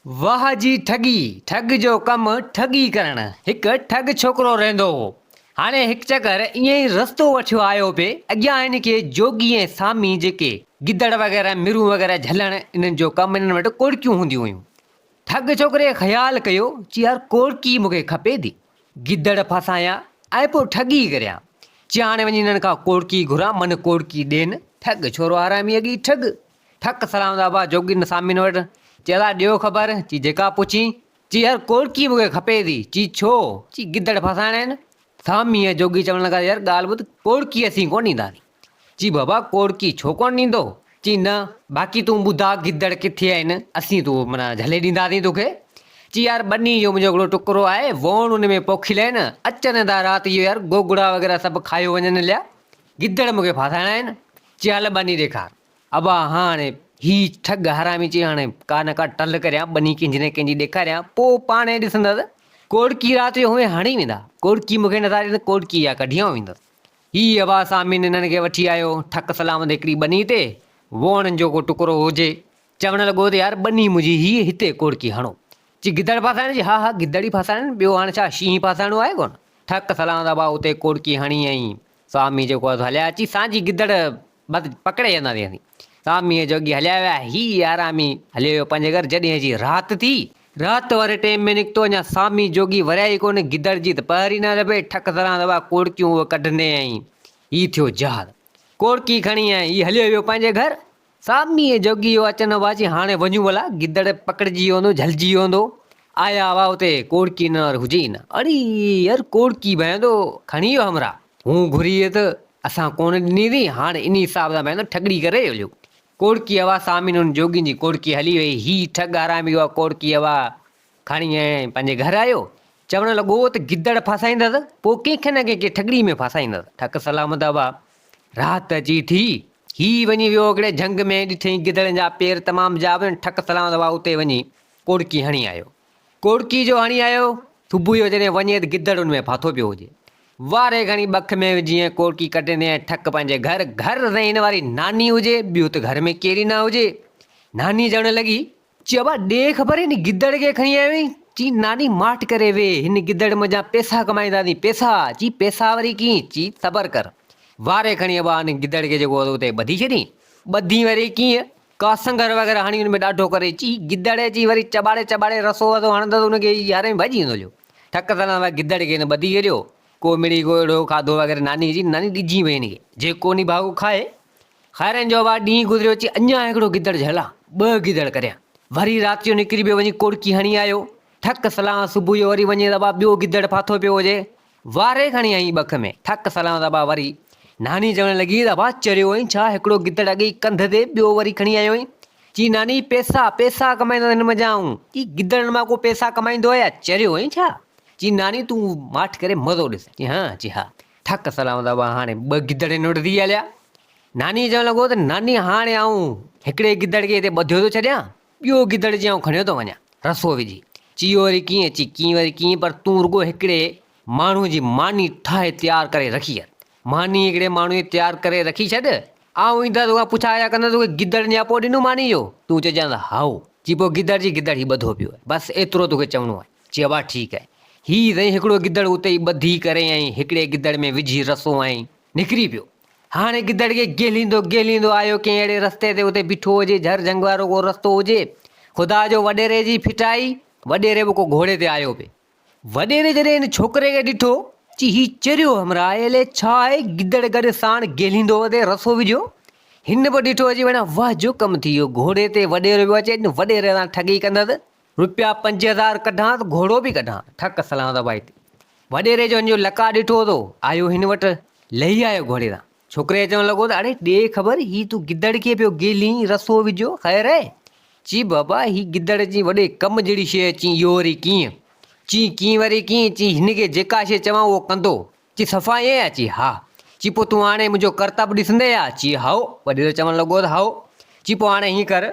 واهه جي ٺڳي، ٺڳ جو ڪم ٺڳي ڪرڻ. هڪ ٺڳ ڇوڪرو رهندو هو. هاڻي هڪ چڪر ائين ئي رستو وٺيو آيو پئي، اڳيان هن کي جوڳي ۽ سامي جيڪي گدڙ وغيره مرون وغيره جهلڻ انهن جو ڪم انهن وٽ ڪوڙڪيون هونديون هيون. ٺڳ ڇوڪري خيال ڪيو چي يار ڪوڙڪي مون کي کپي ٿي، گدڙ ڦاسايان ۽ پوء ٺڳي ڪريان. چي هاڻي وڃي انهن کان ڪوڙڪي گهران من ڪوڙڪي ڏين. ٺڳ ڇورو حرامي اڳي ئي ٺڳ. ٺڪ سلام دا ابا جوڳين سامين وٽ، چي ادا ڏيو خبر، چي جيڪا پڇين، چي يار ڪوڙڪي مون کي کپي ٿي، چي ڇو، چي گدڙ ڦاسائڻا آهن، سامي ۽ جوڳي چوڻ لڳا يار ڳالهه ٻڌ ڪوڙڪي اسين ڪونه ڏينداسين، چي بابا ڪوڙڪي ڇو ڪونه ڏيندو، چي نه باقي تون ٻڌاء گدڙ ڪٿي آهن اسين تو معنيٰ جهلي ڏينداسين توکي، چي يار ٻني جو منهنجو هڪڙو ٽڪرو آهي ووڻ ان ۾ پوکيل آهن، اچن ٿا رات جو يار گوگڙا وغيره سڀ کايو وڃن هليا، گدڙ مون کي ڦاسائڻا آهن، چي هل ٻني ڏيکار. ابا هاڻي هي ٺڳ حرامي چي هاڻي ڪا نه ڪا ٽل ڪريان، ٻني ڪنهن جي نه ڪنهن جي ڏيکاريان، پوء پاڻهي ڏسندس. ڪوڙڪي رات جو هونئن هڻي ويندا. ڪوڙڪي مون کي نٿا ڏين، ڪوڙڪي اها ڪڍي آئون ويندس. هي ابا سامين انهن کي وٺي آيو، ٺڪ سلامت هڪڙي ٻني تي، ووڻن جو ڪو ٽڪرو هجي. چوڻ لڳو ته يار ٻني منهنجي هيء هتي ڪوڙڪي هڻو. چي گدڙ ڦاسائڻ؟ چي ها ها گدڙ ئي ڦاسائڻا آهن، ٻيو هاڻي ڇا شينهن ڦاسائڻو آهي ڪونه. ٺڪ سلامت ابا اتي ڪوڙڪي هڻي ۽ سامي جيڪو آهي سو هليا اچي سانجهي گدڙ بس پڪڙي وينداسين اسين. ساميء جوڳي هليا ويا. هي آرامي هليو ويو پنهنجي گهر. جڏهن اچي رات ٿي. رات واري ٽيم ۾ نڪتو. اڃا سامي جوڳي وريا ئي ڪونه. گدڙ جي ته پهر ئي نه لڀي. ٺڪ سران دٻا ڪوڙڪيون اهي ڪڍندي ۽ هي ٿيو جهاز. ڪوڙڪي کڻي ۽ هي هليو ويو پنهنجي گهر. ساميء جوڳي جو اچڻ هئا چي هاڻي وڃون ڀلا، گدڙ پڪڙجي ويو هوندو، جهلجي ويو هوندو. آيا هئا اتي ڪوڙڪي نه هجي ئي نه. اڙي يار ڪوڙڪي ڀائيندو کڻي ويو همراهه. هون گهري ته اسان ڪونه ڏني هئي، هاڻ انهي حساب سان ڀائيندو ٺڳڙي ڪري هليو. ڪوڙڪي هوا سامين ان جوڳين جي ڪوڙڪي هلي وئي. هي ٺڳ حرامي اها ڪوڙڪي هوا کڻي ۽ پنهنجي گهر آيو. چوڻ لڳو ته گدڙ ڦاسائيندس، پوء ڪنهن کي نه ڪنهن کي ٺڳڙي ۾ ڦاسائيندس. ٺڪ سلامت هوا رات اچي ٿي. هي وڃي ويو هڪڙي جهنگ ۾، ڏٺئين گدڙن جا پير تمام جا به ٺڪ سلامت هوا اتي وڃي ڪوڙڪي هڻي آيو. ڪوڙڪي جو هڻي آيو، صبح جو جڏهن وڃي ته گدڙ ان ۾ ڦاٿو پيو هجي. واري کڻي ٻک ۾ وجهي ۽ ڪوڙڪي ڪڍندي ۽ ٺڪ پنهنجي گهر، گهر سائين هن واري ناني هجي، ٻيو ته گهر ۾ ڪير ئي نه هجي. ناني چوڻ لڳي. چي ابا ڏي خبر هن گدڙ کي کڻي آيو آهين؟ چي ناني ماٺ ڪري ويهه، هن گدڙ منجهان پئسا ڪمائينداسين، پئسا! چي پئسا وري ڪيئن؟ چي صبر ڪر. واري کڻي ابا هن گدڙ کي جيڪو اتي ٻڌي ڇڏين. ٻڌين وري ڪيئن؟ ڪا سنگهر وغيره هڻي ان ۾ ڏاڍو ڪري، چي گدڙ اچي وري چٻاڙي چٻاڙي رسو وسو هڻندس ان کي يارهين ڀڄي ويندو هليو. ٺڪ سان وري گدڙ کي هن ٻڌي ڇڏيو. ڪو مڙئي ڪو اهڙو کاڌو وغيره ناني چي ناني ڏجين پئي هن کي، جيڪو نڀاڳو کائي. خيرن جو ابا ڏينهن گذريو چي اڃا هڪڙو گدڙ جهلان، ٻه گدڙ ڪريان. وري رات جو نڪري پيو وڃي ڪوڙڪي هڻي آيو. ٺڪ سلان صبح جو وري وڃي ته ابا ٻيو گدڙ ڦاٿو پيو هجي. واري کڻي آئين ٻک ۾، ٺڪ سلامت ابا وري ناني چوڻ لڳي ته ابا چريو آهين ڇا هڪڙو گدڙ اڳي ئي ڪنڌ تي ٻيو وري کڻي آيو آهين. چي ناني پئسا پئسا ڪمائيندس هن منجهان آئون. چي گدڙن مان ڪو پئسا ڪمائيندو آهي يا چريو آهين ڇا؟ چي ناني تون ماٺ ڪري مزو ڏس. چي ها چي ها. ٺڪ سلامت ابا هاڻي ٻه گدڙ هن وٽ ٿي هليا. ناني چوڻ لڳو ته ناني هاڻي آئون هڪڙي گدڙ کي هتي ٻڌيو ٿو ڇڏيان ٻيو گدڙ جي آئون کڻيو ٿو وڃان. رسو وجهي. چيو وري ڪيئن؟ چي ڪيئن وري ڪيئن پر تون رڳو هڪڙي ماڻهوء جي ماني ٺاهي تيار ڪري رکي ڇڏ. ماني هڪڙي ماڻهوء جي تيار ڪري رکي ڇڏ. آئون ايندس توکان پڇا ڳاڇا ڪندس توکي گدڙ نياپو ڏنو ماني جو؟ تون چئجانس ته هائو. چي پوء گدڙ چي گدڙ هي ٻڌو پيو آهي. بس ايترو توکي چوڻو آهي. چي ابا ٺيڪ آهي. هي سائين هڪڙو گدڙ اتي ئي ٻڌي ڪري ۽ هڪڙي گدڙ ۾ وجهي رسو ۽ نڪري پيو. هاڻي گدڙ کي گهليندو گهليندو آيو ڪنهن اهڙي رستي تي اتي بيٺو هجي جهر جهنگ وارو ڪو رستو هجي. خدا جو وڏيري جي ڦٽائي، وڏيري به ڪو گهوڙي تي آيو پئي. وڏيري جڏهن هن ڇوڪري کي ڏٺو، چي هي چريو همراهه آهي الائي ڇا آهي، گدڙ گڏ ساڻ گهليندو وتي رسو وجهيو. هن به ڏٺو اچي وڃان واهه جو ڪم ٿي ويو، گهوڙي تي وڏيرو پيو اچي، اڄ وڏيري سان ٺڳي ڪندس، روپيا 5000 ڪڍان ته گهوڙو به ڪڍان، ٺڪ سلام دٻائي تي. وڏيري جو هن جو لقاء ڏٺو ته آيو هن وٽ، لهي آيو گهوڙي تان. ڇوڪري کي چوڻ لڳو ته اڙي ڏي خبر، هي تون گدڙ کي پيو گيلين، رسو وجهيو، خير آهي؟ چي بابا هي گدڙ چين وڏي ڪم جهڙي شيء آهي، چين اهو وري ڪيئن؟ چين ڪيئن وري ڪيئن؟ چين هن کي جيڪا شيء چوان اهو ڪندو. چي صفا ائين آهي؟ چي ها. چي پوء تون هاڻي منهنجو ڪرتب ڏسندين يا؟ چي هائو. وڏيرو چوڻ لڳو ته هائو. چي پوء هاڻي هيئن ڪر،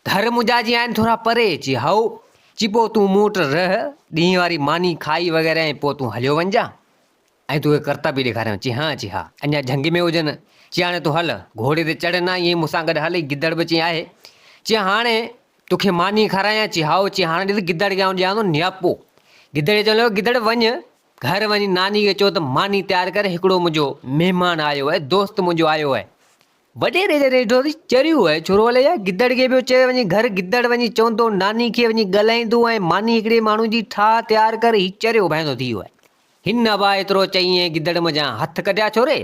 گهر منهنجا جي آهن ٿورا پري، چي هائو، چي پوء تون مون وٽ رهه، ڏينهن واري ماني کائي وغيره ۽ پوء تون هليو وڃجان ۽ توکي ڪرتب به ڏيکاريان، چي ها، چي ها، اڃا جهنگ ۾ هجن، چي هاڻي تون هل، گهوڙي تي چڙهه نه، ائين ئي مون سان گڏ هل، هي گدڙ به چي آهي، چي هاڻي توکي ماني کارايان؟ چي هائو. چي هاڻي ڏس گدڙ کي آئون ڏيان ٿو نياپو. گدڙ کي چوڻ لڳو گدڙ وڃ گهر وڃي ناني کي چئو ته ماني تيار ڪر هڪڙو منهنجو مهمان آيو آهي دوست منهنجو آيو آهي. وڏيري جڏهن ڏٺو ته چريو آهي ڇورو الائي يا گدڙ کي پيو چئي وڃي گهر گدڙ وڃي چوندو ناني کي وڃي ڳالهائيندو ۽ ماني هڪڙي ماڻهو جي ٺاهه تيار ڪر هي چريو ڀائيندو ٿي ويو آهي. هن ابا ايترو چئي ۽ گدڙ منجهان هٿ ڪڍيا ڇوري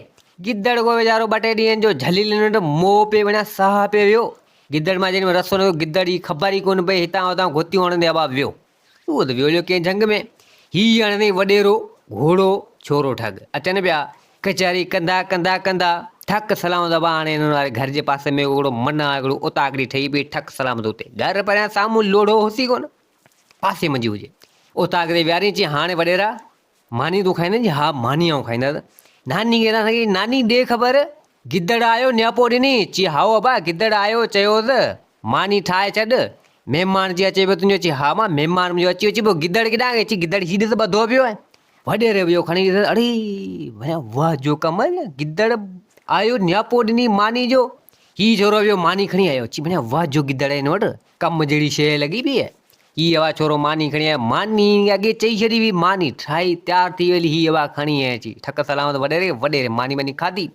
گدڙ ڪو ويچارو ٻه ٽي ڏينهن جو جهليل هن وٽ موهه پئي وڻيا ساهه پئي ويو گدڙ مان جنهن ۾ رسو نه گدڙ جي خبر ئي ڪونه پئي هتان هتان گهتيون هڻندي ابا ويو اهو ته ويو هليو ڪنهن جهنگ ۾ هي هڻندي وڏيرو گهوڙو ڇورو ٺڳ اچن پيا ڪچهري ڪندا ڪندا ڪندا ٺڪ سلامت ابا هاڻي هنن واري گهر جي پاسي ۾ هڪڙو منا هڪڙو اوطاقڙي ٺهي پئي ٺڪ سلامت اتي گهر پريان سامهون لوڙهو هوس ئي ڪونه پاسي منجهي هجي. اوطاق تي ويهارين چي هاڻي وڏيرا ماني تون کائيندين چي ها ماني آئون کائيندس. ناني کي چي ناني ڏي خبر گدڙ آيو نياپو ڏني چي هائو ابا گدڙ آيو چيو ته ماني ٺاهي ڇڏ مهمان چي اچي پيو تنهنجو چي ها مان مهمان منهنجو اچي ويو چي پوء گدڙ ڪيڏانهن ويو چي گدڙ هي ڏس ٻڌو پيو آهي. وڏيري ويو کڻي ڏس اڙي ڀيا واهه جو ڪم آهي گدڙ آيو نياپو ڏني ماني جو هي ڇورو ويو ماني کڻي آيو چي ڀيا واهه جو گدڙ آهي هن وٽ ڪم جهڙي شيء لڳي پئي آهي. هي اها ڇورو ماني کڻي آيو. ماني اڳي چئي ڇڏي هئي. ماني ٺاهي تيار ٿي ويلي. هي اها کڻي ۽ اچي ٺڪ سلامت وڏيري وڏيري ماني ٻاني کاڌي.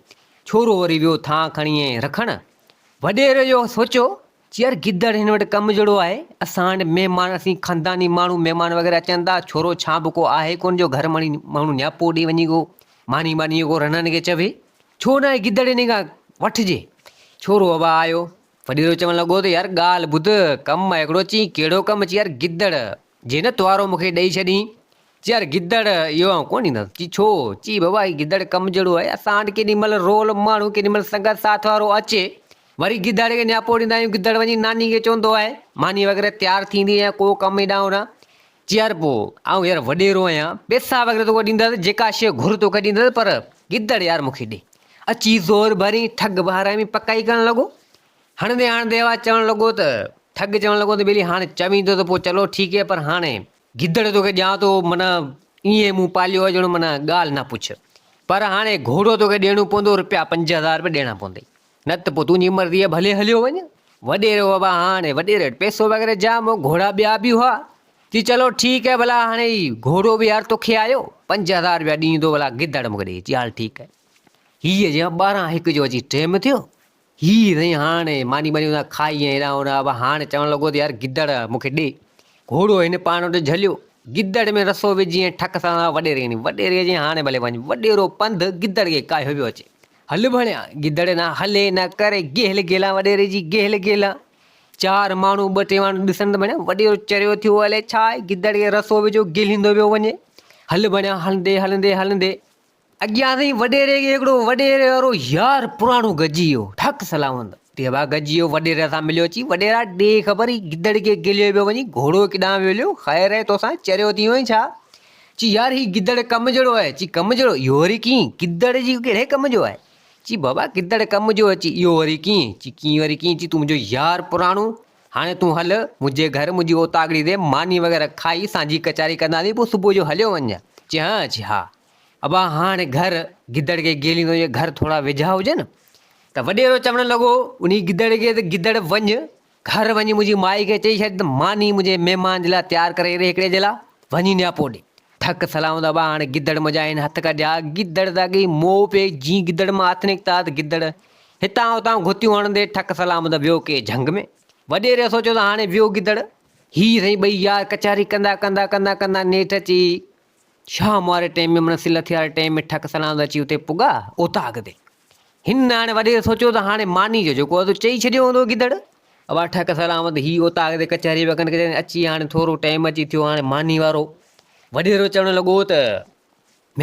ڇورو وري ويو ٿانء کڻي ۽ رکڻ. وڏيري جو سوچيو چي يار گدڙ هن وٽ ڪم جهڙو آهي. اسان وٽ مهمان اسين خانداني ماڻهو مهمان وغيره اچن ٿا. ڇورو ڇا به ڪو آهي ڪونه جو گهر مڻي ماڻهو نياپو ڏئي وڃي ڪو ماني ٻاني جو ڪو رنن کي چوي. ڇو ناهي گدڙ هن کان وٺجي. ڇورو ابا آيو. وڏيرو چوڻ لڳو ته يار ڳالهه ٻڌ، ڪم آهي هڪڙو، چيائين ڪهڙو ڪم؟ چي يار گدڙ، جي نه توارو مون کي ڏئي ڇڏين. چي يار گدڙ، اهو آئون ڪونه ڏيندس. چي ڇو؟ چي بابا هي گدڙ ڪم جهڙو آهي، اسان وٽ ڪيڏي مهل رول ماڻهو ڪيڏي مهل سنگت ساٿ وارو اچي، وري گدڙ کي نياپو ڏيندا آهيون، گدڙ وڃي ناني کي چوندو آهي، ماني وغيره تيار ٿيندي يا ڪو ڪم هيڏانهن هوڏانهن. چي يار پوء آئون يار وڏيرو آهيان، پئسا وغيره توکي ڏيندس، جيڪا شيء گهر توکي ڏيندس، پر گدڙ يار مون کي ڏي. اچي زور ڀري ٺڳ بهرامي پڪائي ڪرڻ لڳو. هڻندي هڻندي اها چوڻ لڳو ته ٺڳ چوڻ لڳو ته ٻيلي هاڻي چوين ٿو ته پوء چلو ٺيڪ هي پر هاڻي گدڙ توکي ڏيان ٿو معنيٰ ائين مون پاليو آهي ڄڻ معنيٰ ڳالهه نه پڇ پر هاڻي گهوڙو توکي ڏيڻو پوندو رپيا 5000 رپيا ڏيڻا پوندئي نه ته پوء تنهنجي مرضي آهي ڀلي هليو وڃ. وڏيرو بابا هاڻي وڏيري وٽ پئسو وغيره جام هو گهوڙا ٻيا به هئا چي چلو ٺيڪ هي ڀلا هاڻي گهوڙو به يار توکي آيو 5000 رپيا ڏيندو ڀلا گدڙ مونکي ڏي چي هل ٺيڪ هي. هيء جيئن ٻارهن هڪ جو اچي ٽيم ٿيو هي سائين هاڻي ماني ٻاني اتان کائي ۽ هيڏانهن هوڏانهن ابا هاڻي چوڻ لڳو ته يار گدڙ مون کي ڏي. گهوڙو هن پاڻ وٽ جهليو. گدڙ ۾ رسو وجهي ۽ ٺڪ سان وڏيري کي ڏني. وڏيري چيائين هاڻي ڀلي وڃ. وڏيرو پنڌ گدڙ کي ڪاهيو پيو اچي. هل ڀڻيا. گدڙ نه هلي نه ڪري گيهل گيلان وڏيري جي گيهل گيلان. چار ماڻهو ٻه ٽي ماڻهو ڏسن ته ڀڻيا وڏيرو چريو ٿيو الائي ڇا آهي. گدڙ کي رسو وجهيو گيهليندو پيو وڃي. هل ڀڻيا هلندي هلندي هلندي. اڳيان سائين وڏيري کي هڪڙو وڏيري وارو يار پراڻو گجي ويو ٺڪ سلامت تي ڀا گجي ويو وڏيري سان مليو چي وڏيرا ڏي خبر هي گدڙ کي گليو پيو وڃي گهوڙو ڪيڏانهن ويو هليو خير آهي توسان چريو ٿي ويو آهين ڇا چي يار هي گدڙ ڪم جهڙو آهي چي ڪم جهڙو اهو وري ڪيئن گدڙ جي ڪهڙي ڪم جو آهي چي بابا گدڙ ڪم جو اچي اهو وري ڪيئن چي ڪيئن وري ڪيئن چي تون منهنجو يار پراڻو هاڻي تون هل منهنجي گهر منهنجي اوطاقڙي تي ماني وغيره کائي سانجهي ڪچاري ڪنداسين پوء صبح جو هليو وڃجان چي ها چي ها ابا هاڻ گهر گدڙ کي گيليندو جي گهر ٿورا ويجها هجن ته وڏيرو چوڻ لڳو انهي گدڙ کي ته گدڙ وڃ گهر وڃي منهنجي مائي کي چئي ڇڏ ته ماني منهنجي مهمان جي لاء تيار ڪري ڏي هڪڙي جي لاء وڃي نياپو ڏي ٺڪ سلام ته ابا هاڻ گدڙ منهنجا هن هٿ ڪڍيا گدڙ ته اڳي ئي موهه پئي جيئن گدڙ مان هٿ نڪتا ته گدڙ هتان هتان گهتيون هڻندي ٺڪ سلام ته ويو ڪي جهنگ ۾ وڏيري سوچيو ته هاڻي ويو گدڙ هي سائين ٻئي يار ڪچهري ڪندا ڪندا ڪندا ڪندا نيٺ اچي شام واري ٽيم ۾ معنيٰ سلهه ٿي واري ٽيم ۾ ٺڪ سلام اچي اتي پڳا اوطاق تي. هن هاڻي وڏيري سوچيو ته هاڻي ماني جو جيڪو آهي سو چئي ڇڏيو هوندو گدڙ. ابا ٺڪ سلامت هي اوطاق تي ڪچهري پيا ڪن ڪچهري اچي هاڻي ٿورو ٽيم اچي ٿيو هاڻي ماني وارو. وڏيرو چوڻ لڳو ته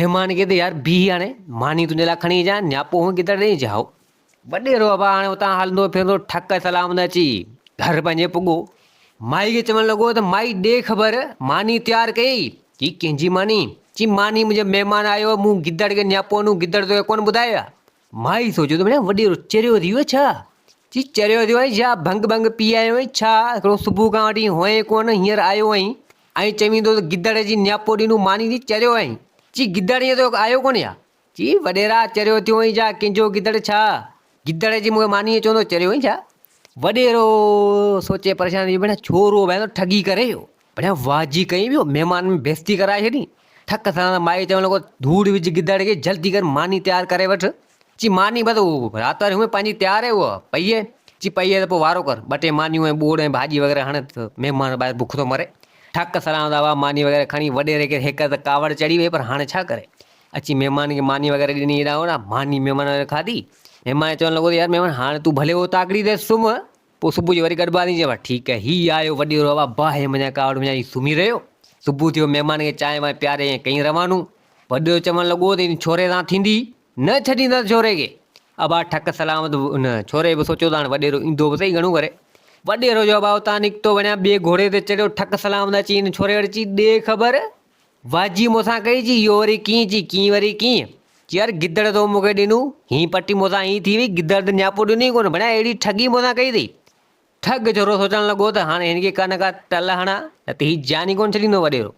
مهمان کي ته يار بيهه هاڻي ماني تنهنجي لاء کڻي اچان نياپو هون گدڙ ڏئي چي هائو. وڏيرو ابا هاڻي اتان هلندو ڦرندو ٺڪ سلام نه اچي گهر پنهنجي پڳو. مائي کي چوڻ لڳو ته مائي ڏي خبر ماني تيار ڪيئي؟ چي ڪنهن جي ماني؟ چي ماني منهنجو مهمان آيو هو مون گدڙ کي نياپو ڏنو گدڙ توکي ڪونه ٻڌايو آ؟ مائي سوچيو ته ڀلا وڏيرو چريو ٿي ويو ڇا؟ چي چريو ٿيو آهين ڇا ڀنگ ڀنگ پي آيو آهين ڇا؟ هڪڙو صبح کان وٺي هئين ڪونه هينئر آيو آهين ۽ چوين ٿو ته گدڙ جي نياپو ڏنو ماني جي چريو آهين؟ چي گدڙ ائين تو آيو ڪونه آ؟ چي، وڏيرا، چريو ٿيو آهين ڇا؟ ڪنهن جو گدڙ ڇا؟ گدڙ جي مون کي مانيء چوندو، چريو آهين ڇا؟ وڏيرو سوچي پريشان ٿي ويو، ڇورو ڀائي ٺڳي ڪري ويو، بڙيا واجي ڪئي ويو، مهمان ۾ بيستي ڪرائي ڇڏي. ٺڪ سان مائي چوڻ لڳو، ڌوڙ وجهه گدڙ کي، جلدي ڪر ماني تيار ڪري وٺ. چي ماني بس رات واري هونئن پنهنجي تيار آهي اها پئي آهي. چي پئي آهي ته پوء وارو ڪر، ٻه ٽي مانيون ۽ ٻوڙ ۽ ڀاڄي وغيره هڻ ته مهمان ٻاهر بک ٿو مري. ٺڪ سلام ته اها ماني وغيره کڻي وڏيري کي هيڪر ته ڪاوڙ چڙهي وئي پر هاڻي ڇا ڪري. اچي مهمان کي ماني وغيره ڏني هيڏانهن هوڏانهن ماني مهمان وغيره کاڌي. مهمان چوڻ لڳو ته يار مهمان هاڻي تون ڀلي اوطاقڙي تي سمهه پوء صبح جو وري گڏباسين. چيو ٺيڪ آهي. هي آيو وڏيرو هوا باهه منجهان ڪاوڙ منجهان هي سمهي رهيو. صبح ٿيو مهمان کي چانهه وانهه پياري ۽ ڪئين روانو. وڏيرو چوڻ لڳو ته ان ڇوري سان ٿيندي نه ڇڏيندس ڇوري کي. ابا ٺڪ سلامت ان ڇوري به سوچيو ته هاڻي وڏيرو ايندو به سهي گهڻو ڪري. وڏيرو جو ابا اتان نڪتو وڃان ٻئي گهوڙي تي چڙهيو ٺڪ سلامت اچي ان ڇوري وٽ چي ڏي خبر واجي مون سان ڪئي چي اهو وري ڪيئن چي ڪيئن وري ڪيئن چي يار گدڙ تو مون کي ڏنو هين پٽي مون سان ائين ٿي وئي گدڙ ته نياپو ڏنو ئي ڪونه ڀڻيا اهڙي ٺڳي مون سان ڪئي اٿئي. ٺڳ ڇورو سوچڻ لڳو ته هاڻي هن کي ڪا نه ڪا ٽل هڻان نه ته هي جان ئي ڪونه ڇڏيندو وڏيرو.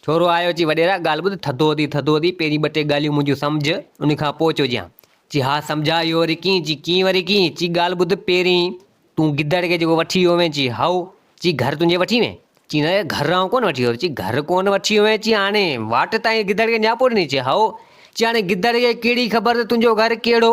ڇورو آيو چي وڏيرا ڳالهه ٻڌ ٿڌو ٿي ٿڌو ٿي پهرين ٻه ٽي ڳالهيون منهنجون سمجهه ان کان پوء چئجان. چي ها سمجهاء اهو وري ڪيئن چي ڪيئن وري ڪيئن چي ڳالهه ٻڌ پهرين تون گدڙ کي جيڪو وٺي ويو هئين چي هائو چي گهر تنهنجي وٺي وئين؟ چي نه گهر آئون ڪونه وٺي ويو. چي گهر ڪونه وٺي ويو آهين؟ چي هاڻي واٽ تائين گدڙ کي نياپو ڏني؟ چي هائو. چي هاڻي گدڙ کي ڪهڙي خبر ته تنهنجو گهر ڪهڙو؟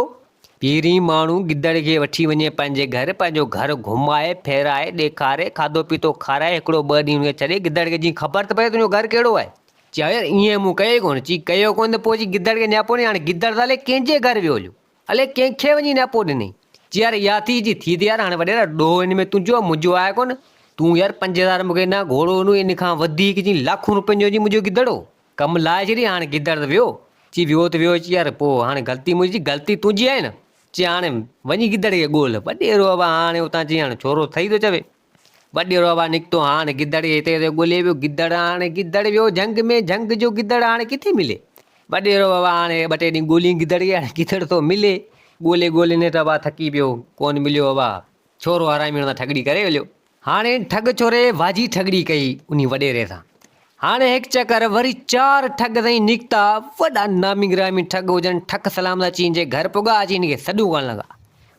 پهرين ماڻهو گدڙ کي وٺي وڃي پنهنجي گهر، پنهنجو گهر گهمائي، ڦيرائي، ڏيکاري، کاڌو پيتو کارائي، هڪڙو ٻه ڏينهن ان کي ڇڏي، گدڙ کي جيئن خبر ته پئي ته تنهنجو گهر ڪهڙو آهي. چي هائو يار ائين مون ڪيو ئي ڪونه. چي ڪيو ڪونه ته پوء چي گدڙ کي نياپو ڏني، هاڻي گدڙ ته الائي ڪنهن جي گهر ويو هليو. الائي ڪنهن کي وڃي نياپو ڏنئي. چي يار اها ٿي جي ٿي ته يار هاڻي وڏيرا ڏوهه ان ۾ تنهنجو آهي منهنجو آهي ڪونه. تون يار 5000 مون کي ڏنا گهوڙو ڏنو ان کان وڌيڪ جي لاکون روپين جو جي منهنجو گدڙ هو. ڪم لاهي ڇڏي هاڻي گدڙ ته ويو. چي ويو ته ويو چي يار پوء هاڻي غلطي منهنجي چي غلطي تنهنجي آهي نه. چي هاڻي وڃي گدڙ کي ڳولهه. وڏيرو ابا هاڻي اتان چي هاڻي ڇورو صحيح ٿو چوي. وڏيرو ابا نڪتو هاڻ گدڙ کي هتي هتي ڳولي ويو گدڙ هاڻ گدڙ ويو جهنگ ۾ جهنگ جو گدڙ هاڻ ڪٿي ملي وڏيرو ابا هاڻي ٻه ٽي ڏينهن ڳولي گدڙ کي هاڻي گدڙ ٿو ملي ڳولي ڳولي نيٺ ابا ٿڪي پيو ڪون مليو ابا ڇورو حرامي هن سان ٺڳڙي ڪري هليو. هاڻي ٺڳ ڇوري واجي ٺڳڙي ڪئي انهي وڏيري سان. هاڻي هڪ چڪر وري چار ٺڳ سائين نڪتا وڏا نامي گرامي ٺڳ هجن ٺڪ سلام سان اچي هن جي گهر پڳا اچي هن کي سڏون ڪرڻ لڳا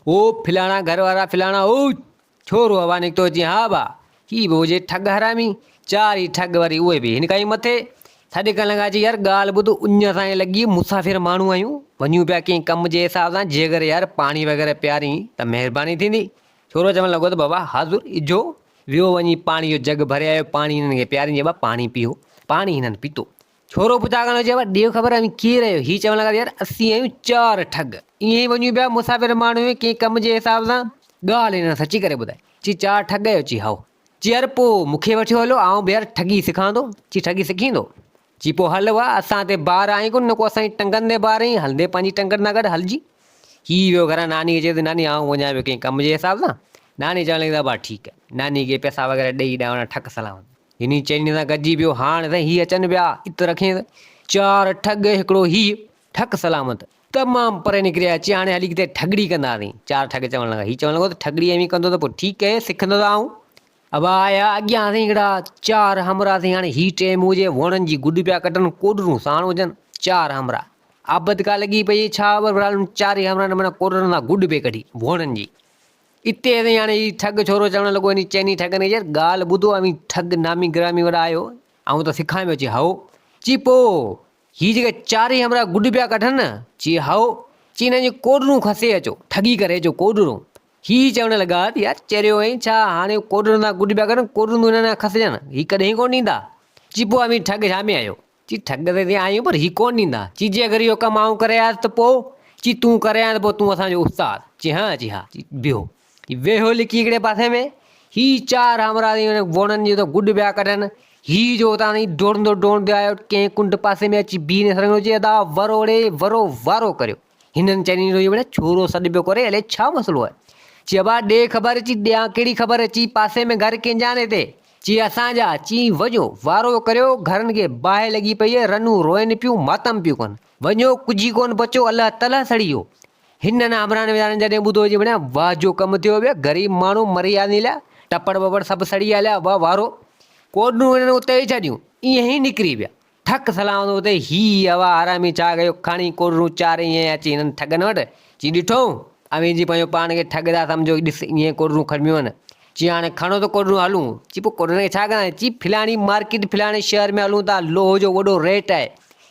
او فلاڻا گهر وارا فلاڻا او ڇورو هوا نڪتو چي ها ڀا، هي به هجي ٺڳ حرامي، چار ئي ٺڳ وري اهي به هن کان ئي مٿي. سڏ ڪرڻ لڳا چي يار ڳالهه ٻڌ اڃ اسان کي لڳي مسافر ماڻهو آهيون، وڃون پيا ڪنهن ڪم جي حساب سان جيڪر يار پاڻي وغيره پيارين ته مهرباني ٿيندي. ڇورو چوڻ لڳو ته بابا حاضر اجهو ويو وڃي پاڻي جو جڳ ڀري آيو پاڻي هنن کي پيارين چي بابا پاڻي پيئو پاڻي هنن پيتو. ڇورو پڇا ڪرڻ لڳو، چي ڏيو خبر اوهين ڪير آهيو؟ هي چوڻ لڳا ته يار اسين آهيون چار ٺڳ. ائين ئي وڃون پيا مسافر ماڻهو آهيون ڪنهن ڪم جي حساب سان. ڳالهه هنن سچي ڪري ٻڌائي. چي چار ٺڳ آهيو؟ چي هائو. چي يار پوء مون کي وٺيو هلو آئون به يار ٺڳي سکان ٿو. چي ٺڳي سکين ٿو؟ چي پوء هل وا اسان تي بار آهين ڪونه نڪو اسان جي ٽنگن تي بار آهين هلندي پنهنجي ٽنگن سان گڏ هلجي. هي ويو گهران ناني کي چئي ته ناني آئون وڃان پيو ڪنهن ڪم جي حساب سان. ناني چوڻ لڳي ته ابا ٺيڪ آهي. ناني کي پئسا وغيره ڏيئي ڏانهن ٺڪ سلامت. هني چئني سان گڏجي پيو، هاڻ سائين هي اچن پيا، ات رکين ته چار ٺڳ هڪڙو هي، ٺڪ سلامت. تمام پري نڪري آيا، چي هاڻي هلي ڪٿي ٺڳڙي ڪنداسين. چار ٺڳ چوڻ لڳا. هي چوڻ لڳو ته ٺڳڙي اوهين ڪندو ته پوء ٺيڪ اهي، سکندو ته آئون. ابا آيا اڳيان سائين هڪڙا چار همراهه سائين هاڻي هي ٽي منهن جي ووڻن جي گڏ پيا ڪڍن، ڪوڏرون ساڻ هجن، چار همراهه. آبد ڪا لڳي پئي ڇا خبر بھرحال انهن چارئي همراهن معنيٰ ڪوڏرن سان گڏ پئي ڪڍي، ووڻن جي. اتي سائين هاڻي هي ٺڳ ڇورو چوڻ لڳو انهي چئني ٺڳن کي يار ڳالهه ٻڌو اوهين ٺڳ نامي گرامي وڏا آهيو آئون ته سکان پيو چي هائو چي پوء هي جيڪي چارئي همراهه گڏ پيا ڪڍن نه چي هائو چي انهن جون ڪوڏرون کسي اچو ٺڳي ڪري اچو ڪوڏرون هي چوڻ لڳا ته يار چريو آهين ڇا هاڻي ڪوڏرن سان گڏ پيا ڪڍن ڪوڏرون انهن کان کسجن هي ڪڏهن ڪونه ڏيندا چي پوء اوهين ٺڳ ڇا ۾ آهيو چي ٺڳ تي ٿي آيون پر هي ڪونه ڏيندا. چي جي اگر اهو ڪم آئون ڪري آيس ته پوء؟ چي تون ڪري آئين ته پوء تون اسان جو استاد. چي ها چي ها. چي بيهو. چي ويهو لڪي هڪڙي پاسي ۾. هي چار همراهه ٿي وڃن ووڻن جي اتان گڏ پيا ڪڍن. هي جو اتان تائين ڊوڙندو ڊوڙندو آيو ڪنهن ڪنڊ پاسي ۾ اچي بيهي نه سرنگهيو چي ادا وروڙي ورو وارو ڪريو. هنن چئني روئي وڙهيا، ڇورو سڏ پيو ڪري، الائي ڇا مسئلو آهي؟ چي ابا ڏي خبر، چي ڏيان ڪهڙي خبر، چي پاسي ۾ گهر ڪنهن جا آهن هتي؟ چي اسان جا، چي وڃو وارو ڪريو، گهرن کي باهه لڳي پئي آهي، رنون روئن پيون، ماتم پيون ڪن، وڃو ڪجهه ئي ڪونه بچو، الله تلهه سڙي ويو. هنن همراهن ويچارن جڏهن ٻڌو چي ڀڻيا واهه جو ڪم ٿيو ويا، غريب ماڻهو مري ويا نيلا، ٽپڙ ٻپڙ سڀ سڙي هليا، واهه وارو. ڪوڏرون هنن اتي ئي ڇڏيون، ائين ئي نڪري ويا. ٺڪ سلام اتي هي هوا حرامي ڇا ڪيو کڻي ڪوڏرون چاري ائين اچي هنن ٺڳن وٽ چي ڏٺو اوهين جي پنهنجو پاڻ کي ٺڳ ٿا سمجهو، ڏس ائين ڪوڏرون کڻبيون آهن. چي هاڻي کڻو ته ڪوڏرون هلون. چي پوء ڪوڏرن کي ڇا ڪنداسين؟ چي فلاڻي مارڪيٽ فلاڻي شهر ۾ هلون ٿا، لوهه جو وڏو ريٽ آهي،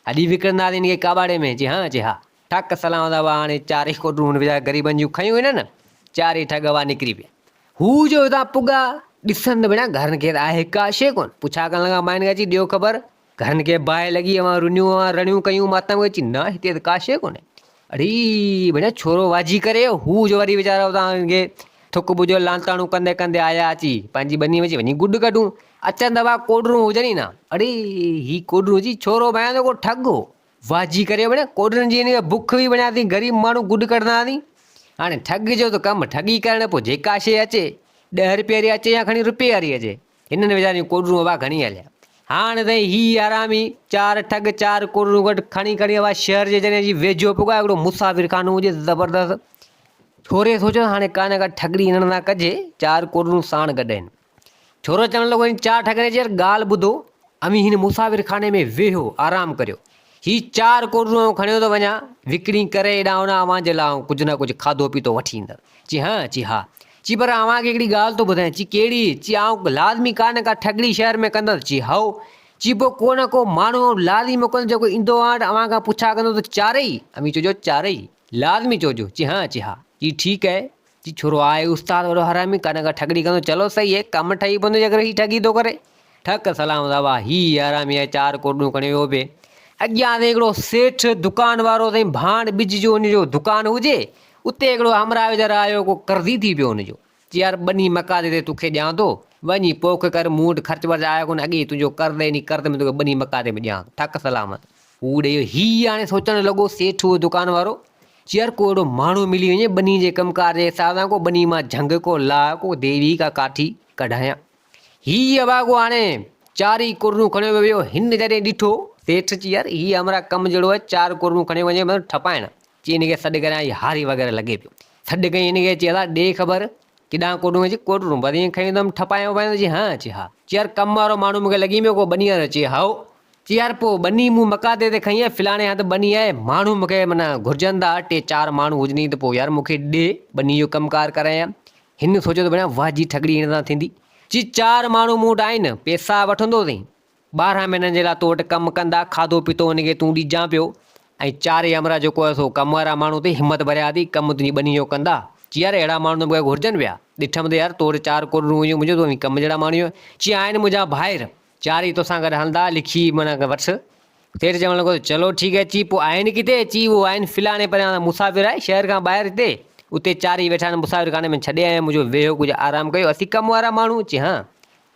هلي وڪڻنداسين هن کي ڪاٻاڙي ۾. چي ها، چي ها. ٺڪ سلام ادا واهه هاڻي چارئي ڪوڏرون هن ويچاري غريبن جون کنيون هنن، چارئي ٺڳ هوا نڪري پيا. هو جو هتان پڳا، ڏسن ته ڀيڻا گهرن کي ته آهي ڪا شيء ڪونه. پڇا ڪرڻ لڳا ماين کي اچي ڏيو خبر، گهرن کي باهه لڳي، اوهان رنيون اوهان رڙيون ڪيون ماتم کي، چي نه هتي ته ڪا شيء ڪونهي. اڙي ڀيڻا ڇورو واجهي ڪري هو جو وري ويچارا اتان هن کي ٿڪ ٻجهو لانتاڻو ڪندي ڪندي آيا اچي پنهنجي ٻني ۾ چي وڃي گڏ ڪڍون، اچن ته اها ڪوڏرون هجن ئي نه. اڙي هي ڪوڏرون چي ڇورو ڀانيان ٿو ڪو ٺڳ هو. واجهي ڪري وڃان ڪوڏرن جي هن کي بک هئي وڃان ٿي غريب ماڻهو گڏ ڪڍندا هئاسين هاڻي ٺڳ جو ته ڪم ٺڳي ڪرڻ پوء جيڪا شيء اچي ڏهه رپئي واري اچي يا کڻي رپئي واري اچي هنن ويچارن جون ڪوڏرون هوا کڻي هليا هاڻ سائين هي حرامي چار ٺڳ چار ڪوڏرون گڏ کڻي کڻي هوا شهر جي جڏهن اچي ويجهو پڳا هڪڙو مسافر خانو هجي زبردست ڇوري سوچيو هاڻي ڪا نه ڪا ٺڳڙي هنن سان ڪجي چار ڪوڏرون ساڻ گڏ آهن ڇورو چوڻ لڳو، هن چار ٺڳن جي يار ڳالهه ٻڌو، اوهين هن مسافر خاني ۾ ويهو، آرام ڪريو. هي چار ڪوڏرون آئون کڻيو ٿو وڃان، وڪڻي ڪري هيڏانهن هوڏانهن اوهان جي لاء آئون ڪجهه نه ڪجهه کاڌو پيتو وٺي ايندس. چي هان؟ چي ها. چي پر اوهان کي هڪڙي ڳالهه ٿو ٻڌايان. چي ڪهڙي؟ چي آئون لازمي ڪا نه ڪا ٺڳڙي شهر ۾ ڪندس. چي هائو. چي پوء ڪو نه ڪو ماڻهو آئون لازمي موڪلندس جيڪو ايندو اوهان وٽ اوهان کان پڇا ڪندو ته چارئي؟ اوهين چئجو چارئي. لازمي چئجو. چي هان؟ چي ها. چي ٺيڪ آهي. چي ڇورو آهي استاد وڏو حرامي ڪا نه ڪا ٺڳڙي ڪندو چلو سهي هي ڪم ٺهي پوندو جيڪر هي ٺڳي ٿو ڪري ٺڪ سلام دعوا هي حرامي آهي چار ڪوڏون کڻي ويو پي اڳيان سائين هڪڙو سيٺ دڪان وارو سائين ڀاڻ ٻج جو ان جو دڪان هجي اتي هڪڙو همراهه ويچارو آيو ڪو قرضي ٿي پيو ان جو چي يار ٻني مقاطي تي توکي ڏيان ٿو وڃي پوک ڪر مون وٽ خرچ ورچ آيو ڪونه اڳي ئي تنهنجو قرض آهي انهي قرض ۾ توکي ٻني مقاطي ۾ ڏيان ٿو ٺڪ سلامت هو ڏيئي ويو. هي هاڻي سوچڻ لڳو، سيٺ اهو دڪان وارو، چي يار ڪو اهڙو ماڻهو ملي وڃي، ٻني جي ڪم ڪار جي حساب سان ڪو ٻني مان جهنگ، ڪو لاهه، ڪو ديوي، ڪا ڪاٺي ڪڍايان. هي اڀاڳو هاڻي چار ئي ڪرنون کڻيو ويو. هن جڏهن ڏٺو، سيٺ چي يار هي همراهه ڪم جهڙو آهي، چار ڪرنون کڻيو وڃي مطلب ٺپائڻ. چي هن کي سڏ ڪريان، هي هاري وغيره لڳي پيو. سڏ ڪيائين هن کي، چي الا ڏي خبر، ڪيڏانهن ڪوڏون اچي ڪوڏرون بس ائين کنيون اٿم ٺپايان وپايان چي هان چي ها چي يار ڪم وارو ماڻهو مون کي لڳي پيو ڪو ٻني وارو چي هائو چي يار پوء ٻني مون مقاطي تي کنئي آهي فلاڻي هنڌ ٻني آهي ماڻهو مون کي معنيٰ گهرجن ٿا ٽي چار ماڻهو هجني ته پوء يار مون کي ڏي ٻني جو ڪم ڪار ڪرايان هن سوچيو ته ڀيڻا واهه جي ٺڳڙي هن سان ٿيندي چي چار ماڻهو مون وٽ آهن پيسا وٺندو سائين 12 مهينن جي لاء تو وٽ ڪم ڪندا، کاڌو پيتو ان کي تون ڏجان پيو ۽ چارئي همراهه جيڪو آهي سو ڪم وارا ماڻهو اٿئي، همت ڀريا اٿئي، ڪم تنهنجي ٻني جو ڪندا. چي يار اهڙا ماڻهو ته مون کي گهرجن پيا. ڏٺم ته يار تو وٽ چار ڪوڏرون هيون منهنجو تون ڪم جهڙا ماڻهو آهين. چي آهن منهنجا ڀائر، چارئي توسان گڏ هلندا، لکي معنيٰ وٺ. سيٺ چوڻ لڳو ته چلو ٺيڪ آهي. چي پوء آهن ڪٿي؟ چي اهو آهن فلاڻي پريان مسافر آهي، شهر کان ٻاهر هتي، اتي چارئي ويٺا آهن مسافر خاني ۾ ڇڏي آيو آهيان، منهنجو ويهو ڪجهه آرام ڪيو، اسين ڪم وارا ماڻهو. چي هان.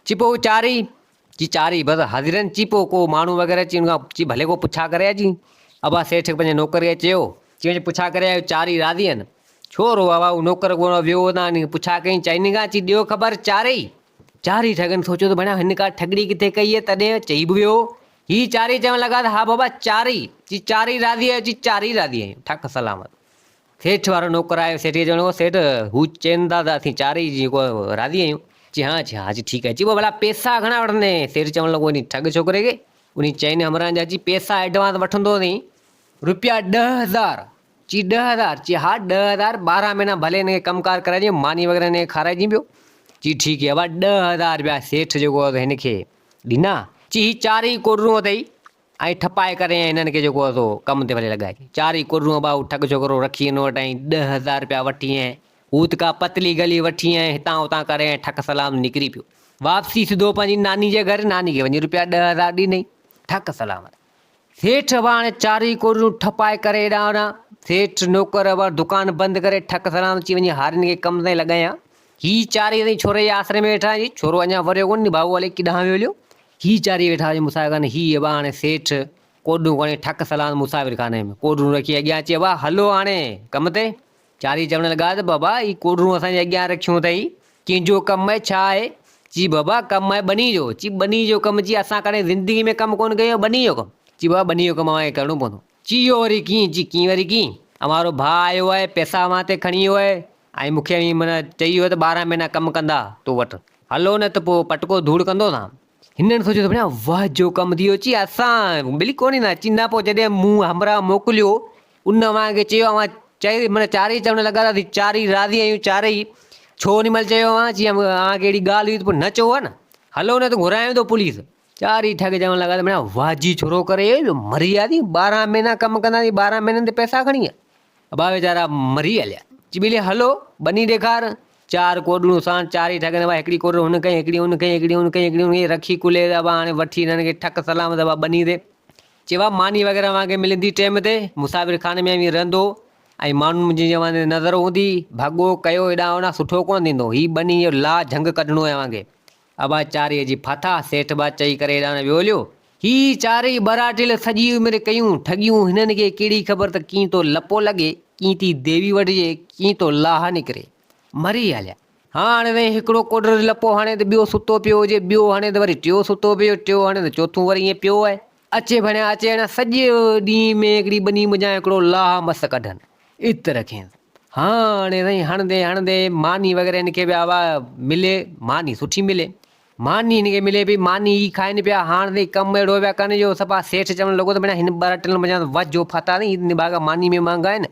چي پوء چارئي چي چارئي بس حاضر آهن چي پوء ڪو ماڻهو وغيره چي ان کان چي ڀلي ڪو پڇا ڪري اچي ابا سيٺ پنهنجي نوڪر کي چيو چي وڃي پڇا ڪري آيو چارئي راضي آهن ڇورو بابا هو نوڪر ڪو ويو هتان پڇا ڪئي چئني کان چي ڏيو خبر چارئي چارئي ٺڳن سوچيو ته ڀڻيا هن ڪا ٺڳڙي ڪٿي ڪئي آهي تڏهن چئي به ويو هي چارئي چوڻ لڳا ته ها بابا چارئي چي چارئي راضي آهيو چي چارئي راضي آهيون ٺڪ سلامت سيٺ وارو نوڪر آيو، سيٺ کي چوڻ لڳو، سيٺ هو چين ٿا ته اسين چارئي جيڪو راضي آهيون. چي ها، چي ها، چي ٺيڪ آهي. چي پوء ڀلا پئسا گهڻا وٺندين؟ سيٺ چوڻ لڳو، انهي ٺڳ ڇوڪري کي، انهي چئن همراهن جا چي پئسا ايڊوانس وٺندو سين رپيا 10,000. چي 10,000؟ چي ها 10,000، 12 مهينا ڀلي هن کي ڪم ڪار ڪرائجين، ماني وغيره هن کي کارائجين پيو. چي ٺيڪ آهي ابا 10,000 رپيا سيٺ جيڪو هو هن کي ڏنا. چي هي چارئي ڪوڏرون اٿئي، ۽ ٺپائي ڪري ۽ هنن کي جيڪو آهي سو ڪم تي ڀلي لڳائجي. چارئي ڪرڙون ابا هو ٺڳ ڇوڪرو رکي هن وٽ ۽ 10,000 رپيا وٺي ۽ هو ته ڪا پتلي گلي وٺي ۽ هتان هتان ڪري ۽ ٺڪ سلام نڪري پيو. واپسي سڌو پنهنجي ناني جي گهر، ناني کي وڃي رپيا 10,000 ڏنئي. ٺڪ سلامت. سيٺ ابا هاڻي چارئي ڪرڙون ٺپائي ڪري هيڏانهن هوڏانهن. سيٺ نوڪر ابا دڪان بند ڪري ٺڪ سلام چي وڃي هارين کي ڪم تي لڳايان. هي چارئي تائين ڇوري جي آسري ۾ ويٺا آهن. ڇورو اڃا وريو ڪونه ڀائو الائي ڪيڏانهن ويو هليو. هي چارئي ويٺا هجن مسافر خاني هي ابا هاڻي سيٺ ڪوڏون کڻي ٺڪ سلام مسافر خاني ۾ ڪوڏرون رکي اڳيان اچي ابا هلو هاڻي ڪم تي چارئي چوڻ لڳا ته بابا هي ڪوڏرون اسان جي اڳيان رکيون اٿئي ڪنهن جو ڪم آهي ڇا آهي چي بابا ڪم آهي ٻني جو چي ٻني جو ڪم چي اسان ڪڏهن زندگي ۾ ڪم ڪونه ڪيو ٻني جو ڪم چي بابا ٻني جو ڪم اوهان کي ڪرڻو پوندو چي اهو وري ڪيئن چي ڪيئن وري ڪيئن اوهان رو ڀاء آيو آهي پئسا اوهان تي کڻي ويو آهي ۽ مون کي اوهين معنيٰ چئي ويو ته 12 مهينا ڪم ڪندا تو وٽ هلو نه ته پوء پٽڪو ڌوڙ ڪندوسان. هنن سوچيو ته ڀڻيا واهه جو ڪم ٿي ويو چي اسان بلڪل ڪونه ايندا چي نه پوء جڏهن مون همراهه موڪليو ان اوهان کي چيو اوهان چئي معنيٰ چارئي چوڻ لڳا ته اسين چارئي راضي آهيون چارئي. ڇو انهي مهل چيو اوهان؟ چي اوهان کي اهڙي ڳالهه هئي ته پوء نه چئو ها نه. هلو نه ته گهرايان ٿو پوليس. چارئي ٺڳ چوڻ لڳا ته معنيٰ واجي ڇورو ڪري جو مري وياسين، 12 مهينا ڪم ڪنداسين، 12 مهينن تي پئسا کڻي ويا. ابا ويچارا مري هليا. چي ٻيلي هلو ٻني ڏيکار. چار ڪوڏڙون ساڻ چارئي ٺڳن ابا هڪڙي ڪوڏڙ هن کنئي، هڪڙي هن کنئي، هڪڙي هن کنئي، هڪڙي هن کنئي، رکي ڪلهي تي ابا هاڻي وٺي هنن کي ٺڪ سلامت ابا ٻني تي. چيوا ماني وغيره اوهان کي ملندي ٽيم تي، مسافر خاني ۾ اوهين رهندو ۽ ماڻهن جي اوهان تي نظر هوندي، ڀڳو ڪيو هيڏانهن هوڏانهن سٺو ڪونه ٿيندو، هي ٻني جو لاهه جهنگ ڪڍڻو آهي اوهان کي. ابا چارئي اچي ڦاٿا، سيٺ با چئي ڪري هيڏانهن ويو هليو. هي چارئي ٻراٽيل سڄي عمر ڪيون ٺڳيون، هنن کي ڪهڙي خبر ته ڪيئن ٿو لپو لڳي، ڪيئن ٿي ديوي وڍجي، ڪيئن ٿو لاهه نڪري. مري هليا. هاڻ سائين هڪڙو ڪوڏر لپو هڻي ته ٻيو ستو پيو هجي، ٻيو هڻي ته وري ٽيو ستو پيو، ٽيو هڻي ته چوٿون وري ائين پيو آهي. اچي ڀڻيا اچي هڻيا سڄي ڏينهن ۾ هڪڙي ٻني منجهان هڪڙو لاهه مس ڪڍن. ات رکينس. هاڻي سائين هڻندي هڻندي ماني وغيره هن کي به آوا ملي، ماني سٺي ملي. ماني هن کي ملي پئي، ماني ئي کائن پيا. هاڻ سائين ڪم اهڙو پيا ڪن جو صفا سيٺ چوڻ لڳو ته ڀڻيا هن ٻه ٽن منجهان وجهه ڦاٿاسين، هي نڀاڳا ماني ۾ مهانگا آهن.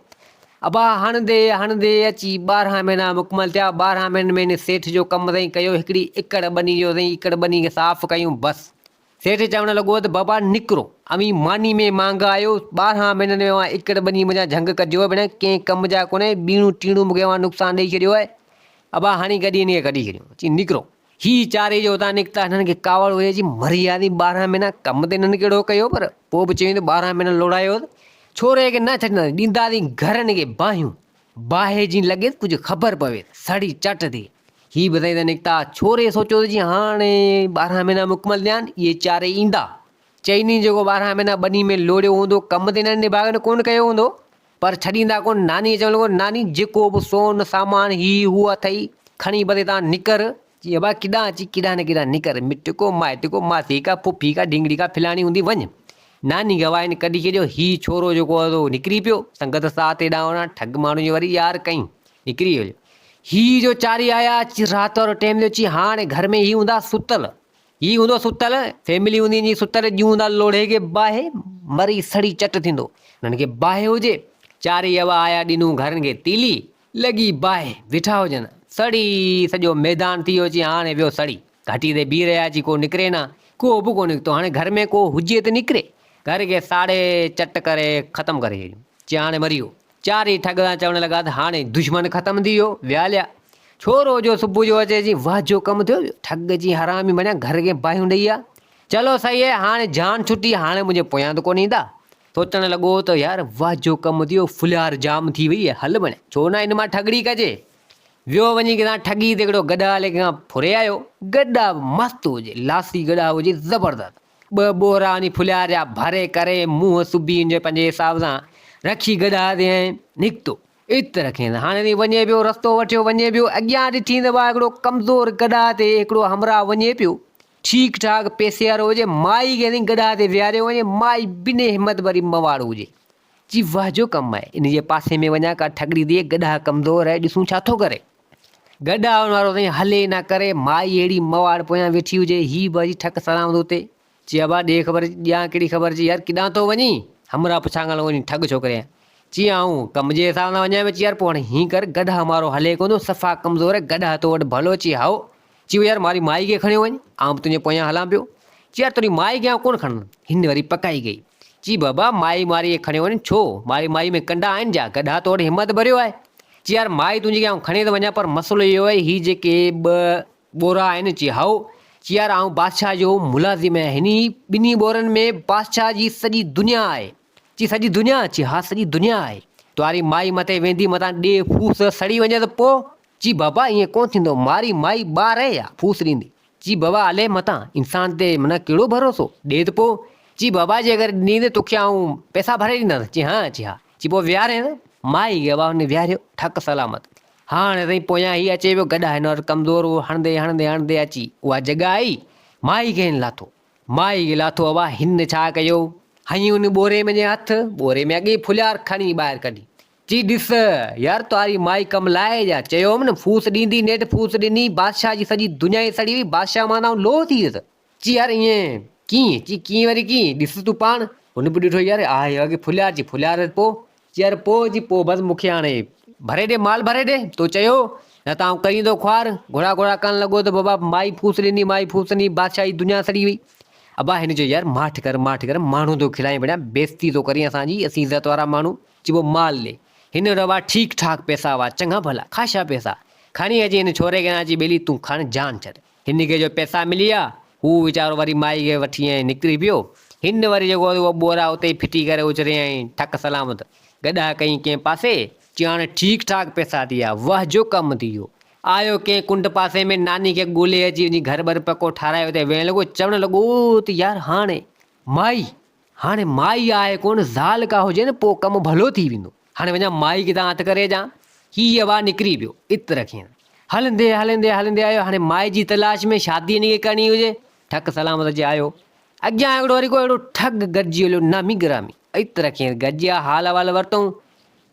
ابا هڻندي هڻندي اچي 12 مهينا مڪمل ٿيا. 12 مهينن ۾ هن سيٺ جو ڪم سائين ڪيو، هڪڙي ايڪڙ ٻني جو سائين ايڪڙ ٻني کي صاف ڪيون بس. سيٺ چوڻ لڳو ته بابا نڪرو، اوهين ماني ۾ مهانگا آهيو، 12 مهينن ۾ اوهان ايڪڙ ٻني منجهان جهنگ ڪڍيو آهي، ڀيڻا ڪنهن ڪم جا ڪونهي، ٻيڻون ٽيڻون مون کي اوهان نقصان ڏئي ڇڏيو آهي. ابا هڻي گڏي هن کي ڪڍي ڇڏيو. چي نڪرو. هي چارئي جو اتان نڪتا، هنن کي ڪاوڙ هئي، چي مري وياسين، 12 مهينا ڪم ته هنن ڪهڙو ڪيو، پر پوء به چيائين ته 12 مهينا لوڙايو ته ڇوري کي نه ڇڏينداسين، ڏينداسين گهرن کي باهيون، باهه جي لڳي ته ڪجهه خبر پوي، سڙي چٽ ٿئي. هي به اتان نڪتا، ڇوري سوچيو ته جي هاڻي 12 مهينا مڪمل ٿيا آهن، اهي چارئي ايندا. چئني جيڪو 12 مهينا ٻني ۾ لوڙيو هوندو، ڪم ته هنن نڀاڳن ڪونه ڪيو هوندو، پر ڇڏيندا ڪونه. نانيء چوڻ لڳو، ناني، جيڪو به سون سامان هي هو اٿئي، کڻي بس هتان نڪر. چي، ابا ڪيڏانهن؟ چي، ڪيڏانهن نه ڪيڏانهن نڪر. مٽ ڪو، مائٽ ڪو، ماسي ڪا، ڦڦي ڪا، ڍينگڙي ڪا، فلاڻي هوندي، وڃ. ناني گواهين ڪڍي ڇڏيو. هي ڇورو جيڪو هو سو نڪري پيو. سنگت ساٿ هيڏانهن هوڏانهن ٺڳ ماڻهو جي وري يار ڪئين، نڪري ويو. هي جو چارئي آيا، چي، رات وارو ٽيم ٿيو. چي، هاڻي گهر ۾ هي هوندا ستل. هي هوندو ستل، فيملي هوندي هن جي ستل، ڄون هوندا لوڙهي کي باهه، مري سڙي چٽ ٿيندو. هنن کي باهه هجي. چارئي اوا آيا ڏنو گهرن کي تيلي، لڳي باهه، ويٺا هجن. سڙي سڄو ميدان ٿي ويو چي هاڻي ويو سڙي. گهٽي تي بيهي رهيا چي ڪو نڪري نه. ڪو به ڪو نڪتو. هاڻي گهر ۾ ڪو هجي ته نڪري. گهر کي ساڙي چٽ ڪري ختم ڪري ڇڏيون. چي هاڻي مري ويو. چارئي ٺڳ سان چوڻ لڳا ته هاڻي دشمن ختم ٿي ويو، ويا هليا. ڇورو جو صبح جو اچي چي واهه جو ڪم ٿيو، ٺڳ چي حرامي بڻيا گهر کي باهيون ڏئي ويا. چلو صحيح آهي هاڻي جان ڇٽي، هاڻي منهنجي پويان ته ڪونه ايندا. سوچڻ لڳو ته يار واهه جو ڪم ٿي ويو، ڦلهار جام ٿي وئي آهي، هل بڻيا ڇو نه ان مان ٺڳڙي ڪجي. ويو وڃي ڪٿان ٺڳي ته هڪڙو گڏهه هلي ڪنهن کان ڦري آيو. گڏهه به مست هجي، لاسي گڏهه هجي زبردست. ٻه ٻورا وڃي ڦلهيار جا ڀري ڪري منهن سبي ان جي پنهنجي حساب سان رکي گڏهه تي ۽ نڪتو. ات رکين ته هاڻي وڃي پيو رستو وٺيو وڃي پيو اڳيان ڏٺين ته وا هڪڙو ڪمزور گڏهه تي هڪڙو همراهه وڃي پيو ٺيڪ ٺاڪ پئسي وارو هجي مائي کي سائين گڏهه تي ويهاريو وڃي مائي بنهه همت ڀري مواڙ هجي چي واهه جو ڪم آهي ان جي پاسي ۾ وڃان ڪا ٺڳڙي ڏي گڏهه ڪمزور آهي ڏسون ڇا ٿو ڪري. گڏهه وارو سائين هلي نه ڪري، مائي اهڙي مواڙ پويان ويٺي هجي، هي به اچي ٺڪ سلام اتي. چي ابا ڏي خبر، ڏيان ڪهڙي خبر، چي يار ڪيڏانهن ٿو وڃين؟ همراهه پڇا ڪرڻ لڳو، ٺڳ ڇوڪري آهيان. چي آئون ڪم جي حساب سان وڃان پيو، چي يار پوء هاڻي هيئن ڪر، گڏهه مارو هلي ڪونه ٿو، صفا ڪمزور آهي، گڏهه تو وٽ ڀلو، چي هائو. چي يار ماري مائي کي کڻيو وڃ، آئون به تنهنجي پويان هلان پيو. چي يار تنهنجي مائي کي آئون ڪونه کڻندم. هن وري پڪائي ڪئي. چي بابا مائي ماري کي کڻيو وڃ، ڇو؟ ماري مائي ۾ ڪنڊا آهن ڇا؟ گڏهه تو وٽ همت ڀريو آهي. چي يار مائي تنهنجي کي آئون کڻي ته وڃان پر مسئلو اهو آهي هي جيڪي ٻه ٻورا آهن چي هائو چي يار آئون بادشاهه جو ملازم آهيان هن ٻنهي ٻورن ۾ بادشاهه جي سڄي دنيا آهي چي سڄي دنيا چي ها سڄي دنيا آهي تواري مائي مٿي ويندي متان ڏي ڦوس سڙي وڃي ته پو چي بابا ائين ڪونه ٿيندو ماري مائي ٻار آهي يا ڦوس ڏيندي چي بابا الي متان انسان تي معنيٰ ڪهڙو ڀروسو ڏي ته پو چي بابا جي اگر ڏني ته توکي آئون پئسا ڀري ڏيندس چي ها چي ها چي پوء ويهارين ته مائي کي بابا هن ويهاريو ٺڪ سلامت هاڻ سائين پويان هي اچي ويو گڏهه هن وٽ ڪمزور هو هڻندي هڻندي هڻندي اچي اها جڳهه آئي مائي کي هن لاٿو مائي کي لاٿو ابا هن ڇا ڪيو هنئي ان ٻوري ۾ جنهن هٿ ٻوري ۾ اڳي ئي ڦليار کڻي ٻاهر ڪڍي چي ڏس يار تواري مائي ڪم لاهي جا چيو هوم نه ڦوس ڏيندي نيٺ ڦوس ڏني بادشاهه جي سڄي دنيا ئي سڙي وئي بادشاهه مان ته آئون لوهه ٿي ويس چي يار ائين ڪيئن؟ چي ڪيئن وري ڪيئن؟ ڏس تون پاڻ. هن به ڏٺو يار آهي اڳي ڦليار چي ڦليار پوء؟ چي يار پوء چي پوء بس مون کي هاڻي ڀري ڏي مال ڀري ڏي تو چيو نه ته آئون ڪرين ٿو خوار گهوڙا گهوڙا ڪرڻ لڳو ته بابا مائي ڦوس ڏني مائي ڦوس ڏني بادشاهي دنيا سڙي وئي ابا هن چيو يار ماٺ ڪر ماٺ ڪر ماڻهو ٿو کلائين بڻيا بيستي ٿو ڪرين اسان جي اسين عزت وارا ماڻهو چي پوء مال ڏي هن وٽ ابا ٺيڪ ٺاڪ پئسا هئا چڱا ڀلا خاشا پئسا کڻي اچي هن ڇوري کي اچي ٻيلي تون کڻ جان ڇڏ هن کي جو پئسا ملي ويا، هو ويچارو وري مائي کي وٺي ۽ نڪري پيو. هن وري جيڪو اهو ٻورا اتي ئي ڦٽي ڪري اچري ۽ ٺڪ سلامت گڏا ڪئين ڪنهن پاسي، چي هاڻي ٺيڪ ٺاڪ پئسا ٿي ويا، وهه جو ڪم ٿي ويو. آيو ڪنهن ڪنڊ پاسي ۾ ناني کي ڳولي اچي وڃي گهر ٻر پڪو ٺاراهي اتي ويهڻ لڳو، چوڻ لڳو ته يار هاڻي مائي، هاڻي مائي آهي ڪونه، زال ڪا هجي نه پوء ڪم ڀلو ٿي ويندو. هاڻي وڃان مائي کي تان هٿ ڪري اچان. هي هوا نڪري پيو. ات رکين. هلندي هلندي هلندي آيو. هاڻي مائي جي تلاش ۾ شادي هن کي ڪرڻي هجي. ٺڪ سلامت اچي آيو. اڳيان هڪڙو وري ڪو اهڙو ٺڳ گڏجي هليو نامي گرامي. ات رکين. گڏجي آ حال احوال ورتئون.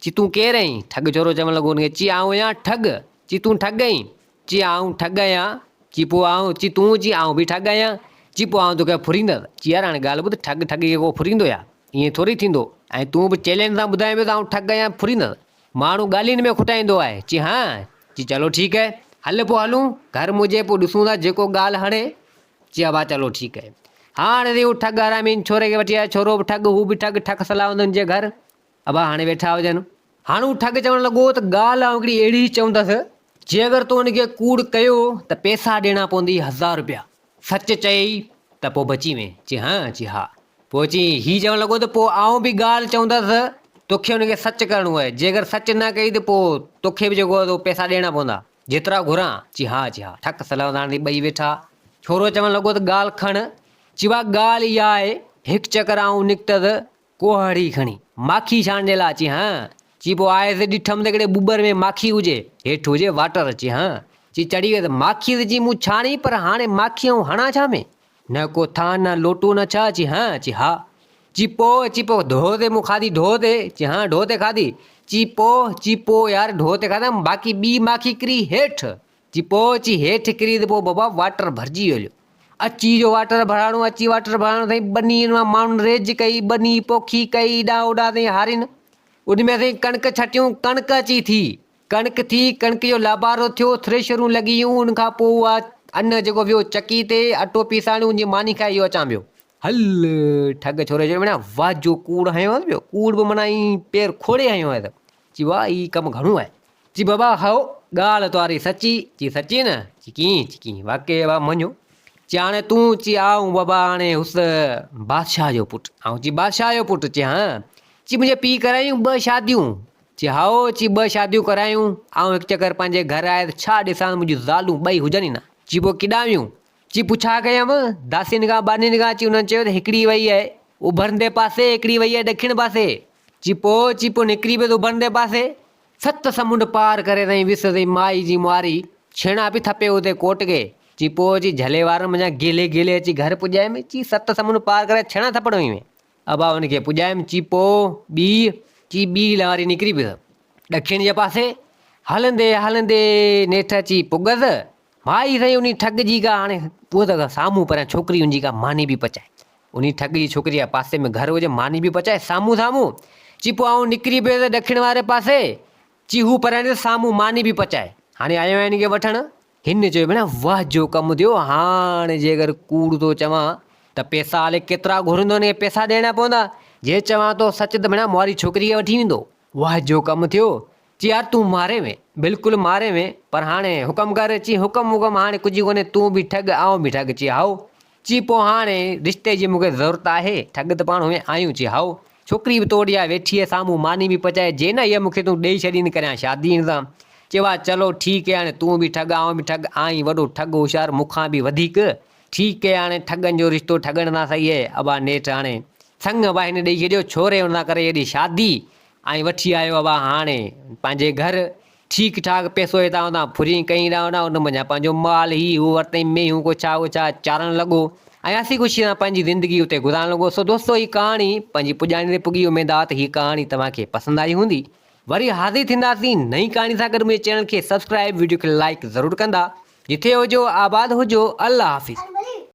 چي تون ڪير آهين؟ ٺڳ ڇورو چوڻ لڳو هن کي. چي آئون آهيان ٺڳ. چي تون ٺڳ آهين؟ چي آئون ٺڳ آهيان، چي پوء آئون، چي تون، چي آئون به ٺڳ آهيان، چي پوء آئون توکي ڦريندس، چي يار هاڻي ڳالهه ٻڌ ٺڳ ٺڳ کي ڪو ڦريندو يا؟ ائين ٿوري ٿيندو ۽ تون به چئلينج سان ٻڌائين پيو ته آئون ٺڳ آهيان ڦريندس، ماڻهو ڳالهين ۾ کٽائيندو آهي، چي ها، چي چلو ٺيڪ آهي، هل پوء هلون گهر منهنجي پوء ڏسون ٿا جيڪو ڳالهه هڻي، چي ابا چلو ٺيڪ آهي. هاڻي هو ٺڳ حرامي هن ڇوري کي وٺي آيو، ڇورو به ٺڳ هو به ٺڳ، ٺڪ سلاوندن جي گهر، ابا هاڻي ويٺا هجن. هاڻ هو ٺڳ چوڻ لڳو ته ڳالهه آئون هڪڙي اهڙي چوندس، جي اگر تو ان کي ڪوڙ ڪيو ته پئسا ڏيڻا پوندئي هزار روپيا. سچ چيئي ته پوء بچي وئين. چي ها، چي ها. پوء چي هي چوڻ لڳو ته پوء آئون به ڳالهه چوندس، توکي ان کي سچ ڪرڻو آهي، جي اگر سچ نه ڪئي ته پوء توکي به جيڪو آهي سو پئسا ڏيڻا پوندا، جيترا گهران. چي ها، چي ها. ٺڪ سلام ٿي ٻئي ويٺا. ڇورو چوڻ لڳو ته ڳالهه کڻ. چي وا ڳالهه اها آهي، هڪ چڪر آئون نڪتس ڪهاڙي کڻي ماکي ڇاڻجي لاء چي هان، چي پوء آيس ڏٺم ته هڪڙي ٻٻر ۾ ماکي هجي، هيٺ هجي واٽر، چي هان، چي چڙهي ويس، ماکي ته چي مون ڇاڻي پر هاڻي ماکي آئون هڻان ڇا ۾؟ نه ڪو ٿان نه لوٽو نه ڇا، چي هان، چي ها، چي پوء، چي پوء ڍوء تي مون کاڌي ڍوء تي، چي هان ڍوء تي کاڌي، چي پوء، چي پوء يار ڍوء تي کاڌم، باقي ٻي ماکي ڪري هيٺ، چي پوء چي هيٺ ڪري ته پوء بابا واٽر ڀرجي ويو هليو. اچي جو واٽر ڀراڻو اچي واٽر ڀراڻو سائين ٻني مان ماڻهن ريج ڪئي ٻني پوکي ڪئي ايڏا اوڏا سائين هارين ان ۾ سائين ڪڻڪ ڇٽيون ڪڻڪ اچي ٿي ڪڻڪ ٿي ڪڻڪ جو لابارو ٿيو ٿريشرون لڳي ويون ان کان پوء اها ان جيڪو ويو چڪي تي اٽو پيساڻيون ان جي ماني کائي اهو اچان پيو هل ٺڳ ڇوري چيو معنيٰ واهه جو ڪوڙ هنيو آهيس پيو ڪوڙ به معنيٰ ائين پير کوڙي هنيو آهيس چي واهه هي ڪم گهڻو آهي. چي بابا هائو ڳالهه تواري سچي. چي سچي نه؟ چي ڪيئن؟ چي ڪيئن واقعي بابا مڃيو. چي هاڻي تون؟ چي آئون بابا هاڻي هوس بادشاهه جو پٽ. آئون چي بادشاهه جو پٽ؟ چي ها. چي منهنجي پيء ڪرايون ٻه شاديون. چي هائو. چي ٻه شاديون ڪرايون. آئون هڪ چڪر پنهنجي گهر آيس ڇا ڏسان ته منهنجون زالون ٻئي هجن ئي نه. چي پوء ڪيڏانهن ويون؟ چي پڇا ڪيم داسين کان ٻانهين کان چي انهن چيو ته هڪڙي وئي آهي اڀرندي پاسي هڪڙي وئي آهي ڏکڻ پاسي. چي پوء چي پوء نڪري پيس اڀرندي پاسي. ست سمنڊ پار ڪري تائين ويس تائين مائي جي ماري ڇيڻا پي ٿپي اتي ڪوٽ کي. چي پوء چي جهلي وارن منجهان گهلي گهلي اچي گهر پڄايم. چي ست سمنڊ پار ڪري ڇيڻا ٿپڻ وئي هئين. ابا ان کي پڄايم. چي پوء ٻي چي ٻي لاري نڪري پيس ڏکڻ جي پاسي. هلندي هلندي نيٺ اچي پڳس. مائي سائين انهي ٺڳ جي ڪا هاڻي پوء ته سامهون پريان ڇوڪري ان جي ڪا ماني به پچائي. انهي ٺڳ جي ڇوڪري جا پاسي ۾ گهر هجي ماني به پچائي سامهون سامهون. چي پوء آئون نڪري پيس ڏکڻ واري پاسي. چي هو پريان ڏس سامهون ماني به پچائي. هاڻي آيو آهيان هن کي وٺڻ. هن چيو ڀيڻا واهه جو ڪم ٿيو هاڻي جي اگر ڪوڙ ٿو چوان ته پيسا الائي ڪيترا گهرندو هن کي پيسا ڏيڻا پوندا. جي چوان ٿو سچ ته ڀيڻا ماري ڇوڪري کي وٺي ويندو. واهه جو ڪم ٿيو. چي يار تون ماري وين. بلڪل ماري وين. پر هاڻي حڪم ڪر. چي حڪم وڪم هاڻي ڪجهه ڪونهي تون به ٺڳ آئون به ٺڳ. چي هائو. چي پوء هاڻي رشتي جي مون کي ضرورت آهي. ٺڳ ته پاڻ هونئن آهيون. چي هائو. ڇوڪري به تو وٽ اها ويٺي آهي سامهون ماني به پچائي جي نه هيء مون کي تون ڏيئي ڇڏين ڪريان شادي هن سان. چي واهه چلو ٺيڪ آهي هاڻي تون به ٺڳ آئون به ٺڳ آهين وڏو ٺڳ هوشيار مون کان به وڌيڪ. ٺيڪ آهي هاڻي ٺڳن جو رشتو ٺڳن سان صحيح آهي. ابا نيٺ هاڻي سڱ ابا هن ڏيئي ڇڏيو ڇوري هن سان ڪري ايڏي شادي. ۽ وٺي آيو ابا هاڻي پنهنجي گهر ٺيڪ ٺاڪ پئسو هتان هتان ڦرين ڪئين ڏانهن هوڏانهن ان منجهان پنهنجو مال هي هو ورتائين مينهون ڪو ڇا ڪو ڇا چارڻ لڳو ۽ هسي خوشي سان پنهنجي زندگي اتي گذارڻ لڳو سو دوستو هي ڪهاڻي پنهنجي پڄاڻي تي پڳي اميد آ ته هي ڪهاڻي توهان کي پسند آئي هوندي وري حاضر ٿينداسين نئين ڪهاڻي سان گڏ منهنجي چينل کي سبسڪرائب ويڊيو کي لائيڪ ضرور ڪندا جٿي هجو آباد هجو الله حافظ.